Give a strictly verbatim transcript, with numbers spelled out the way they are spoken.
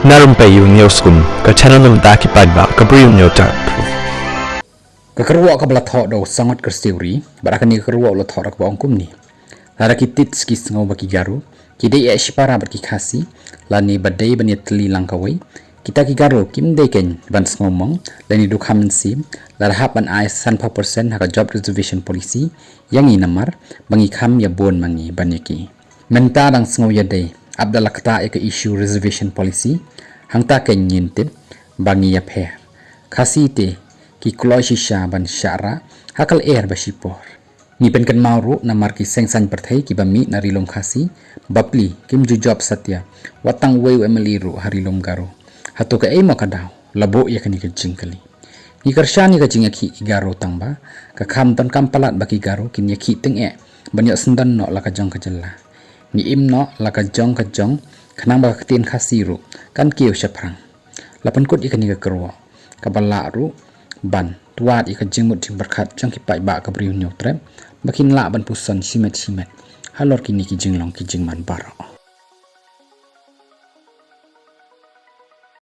Na Rympei U Hynñiewskum, ka channel na ka bynta ki paidbah ka Bri U Hynñiewtrep. Ka kyrwoh kaba la thoh da u Sangot Kyrsiewri, bad ha kane ka kyrwoh u la thoh ruh kaba ong kumne. Lada ki Tits ki sngew ba ki Garo ki dei eh shipara bad ki Khasi, lane ba dei ban ïatylli lang kawei, kita ki Garo kim dei keiñ ban sngew mong lane dukham mynsiem lada hap ban ai sanphew percent ha ka job reservation policy ïa ngi namar ba ngi kham ïa bun ma ngi ban ïa ki. Mynta dang sngew ïadei ap da la ktah ïa ka issue reservation policy, hangta keiñ ngin tip ba ngi ïapher. Khasi te ki kloi shisha ban shah rah ha ka lyer ba shipor. Ngi pynkynmaw ruh namar ki seng saiñ pyrthei kiba mih na Ri Lum Khasi, bapli kim ju jop satia wat tang uwei u MLA ruh ha Ri Lum Garo. Hato kaei mo ka daw la buh ïa kane ka jingkylli? Ngi kyrshan ïa ka jingïakhih ki Garo tang ba ka kham donkam palat ba ki Garo kin ïakhih tyngeh ban ïoh syndon noh la ka jong ka jylla. Ngi im noh la ka jong ka jong khnang ba ka ktien Khasi ruh kan kiew shaphrang. La pynkut ïa kane ka kyrwoh kaba lah ruh ban twad ïa ka jingmut jingpyrkhat jong ki paidbah ka Bri U Hynñiewtrep ba kin lah ban puson shimet shimet halor kine ki jinglong ki jingman baroh.